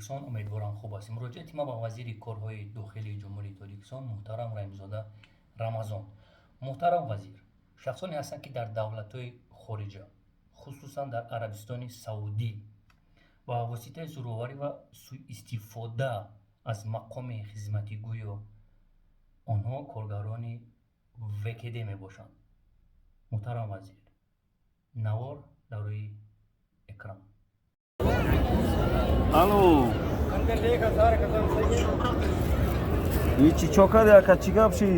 Тоҷикистон, умедворам, хуб ҳастем. Муроҷиати ма ба вазири корҳои дохилии Ҷумҳурии Тоҷикистон муҳтарам Раҳимзода Рамазон. Муҳтарам вазир, шахсоне ҳастанд, ки дар давлатҳои хориҷа, хусусан дар Арабистони Саудӣ, ба воситаи зӯроварӣ ва сӯистифода аз мақоми хизматӣ, гӯё онҳо коргарони ВКД мебошанд. Муҳтарам вазир, навор дар рӯи экран. Алло. Ичи чо кади, ака, чӣ гап ши?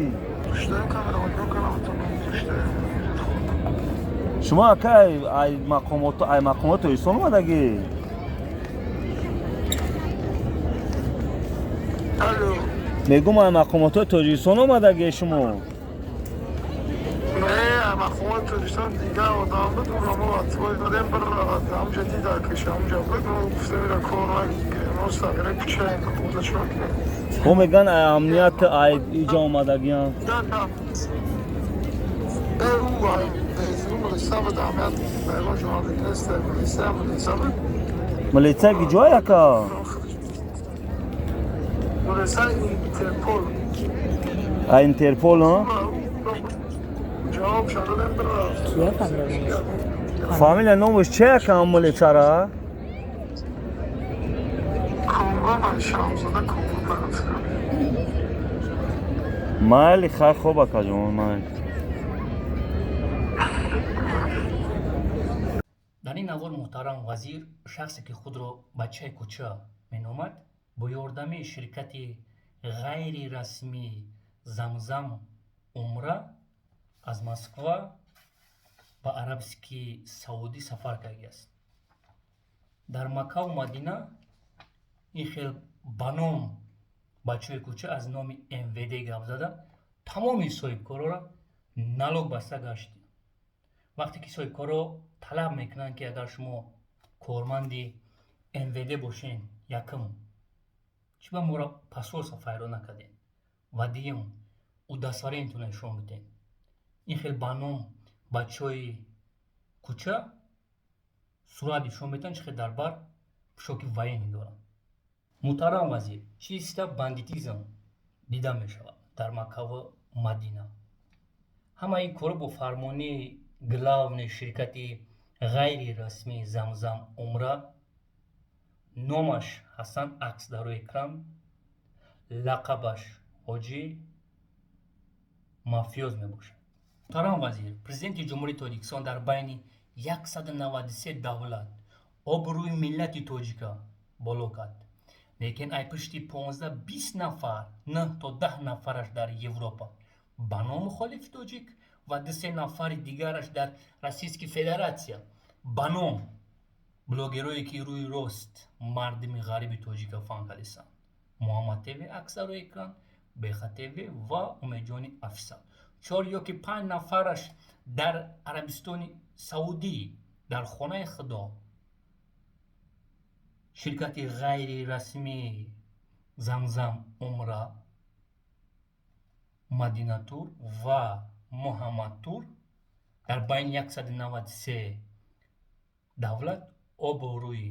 Шумо, ака, ай мақомото, ай мақомот Тоҷикистон омадагӣ? Мегум, ай мақомотҳои Тоҷикистон омадагӣ шумо? Мақомоти Тоҷикистон дигар одам буд, ӯро мо ватвой додем, биравад, ҳамҷа дида киша, ҳамҷа буд, мо гуфтем, ира кор нагирем, мо сағира кучаем, ода чо кунем? Ҳо, меган, ай амният, ай иҷа омадагиам. Милитсия ки ҷой, ака? Милиса Интерпол. Ай Интерпол, ҳа? Ҷавоб шадодем, биравад. Кия фамилия? Фамилия номаш чи, ака, милитсара? Комрон, Шамзода Комрон. Майли, хай, хоб, акаҷон, майли. Дар ин навор, муҳтарам вазир, шахсе ки худро бачаи кӯча меномад, бо ёрдамии ширкати ғайрирасмии Замзам Умра аз Москва ба Арабскии Саудӣ сафар кардааст. Дар Маккаву Мадина ин хел ба ном бачаҳои кӯча аз номи МВД гап зада, тамоми соҳибкорора налог баста гашт. Вақте ки соҳибкорро талаб мекунанд, ки агар шумо корманди МВД бошен, якум, чӣ ба моро посольство файро накардем, ва дуюм, удостоверение нишон бидем. Ин хел ба ном бачаҳои кӯча сурат нишон медиҳанд, чӣ хел дар бар пӯшоки военный доранд. Муҳтарам вазир, чиста бандитизм дида мешавад дар Маккаву Мадина. Ҳамаи ин корро бо фармонии главный ширкати ғайрирасмии Замзам Умра, номаш Ҳасан, акс дар рӯи экран, лақабаш Ҳоҷӣ Мафиёз мебошад. Муҳтарам вазир, президенти Ҷумҳурии Тоҷикистон дар байни 193 давлат обрӯи миллати тоҷика боло кард, лекин ай пушти 15-20 нафар, 9 то 10 нафараш дар Европа ба номи мухолифи тоҷик ва дусе нафари дигараш дар Российский Федератсия ба ном блогерое, ки рӯи рост мардуми ғариби тоҷика фан кардисанд: Муҳаммад ТВ, акс дар рӯи экран, Беха ТВ ва Умедҷони Афсал, чор ё ки панҷ нафараш дар Арабистони Саудӣ, дар хонаи Худо, ширкати ғайрирасмии Замзам Умра, Мадинатур ва Муҳаммадтур дар байни 193 давлат обрӯи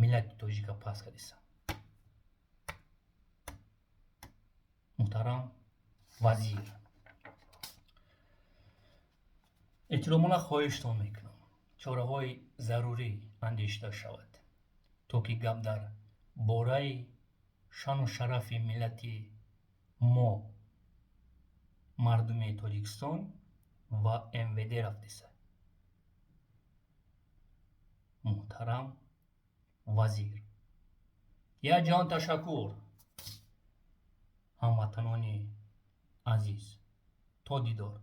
миллати тоҷика паст кардисанд. Муҳтарам вазир, эҳтиромона хоҳиштон мекунам, чораҳои зарурӣ андешида шавад, то ки гап дар бораи шаъну шарафи миллати мо, мардуми Тоҷикистон ва МВД рафтесад. Муҳтарам вазир, як ҷаҳон ташаккур. Ҳамватанони азиз, то дидор.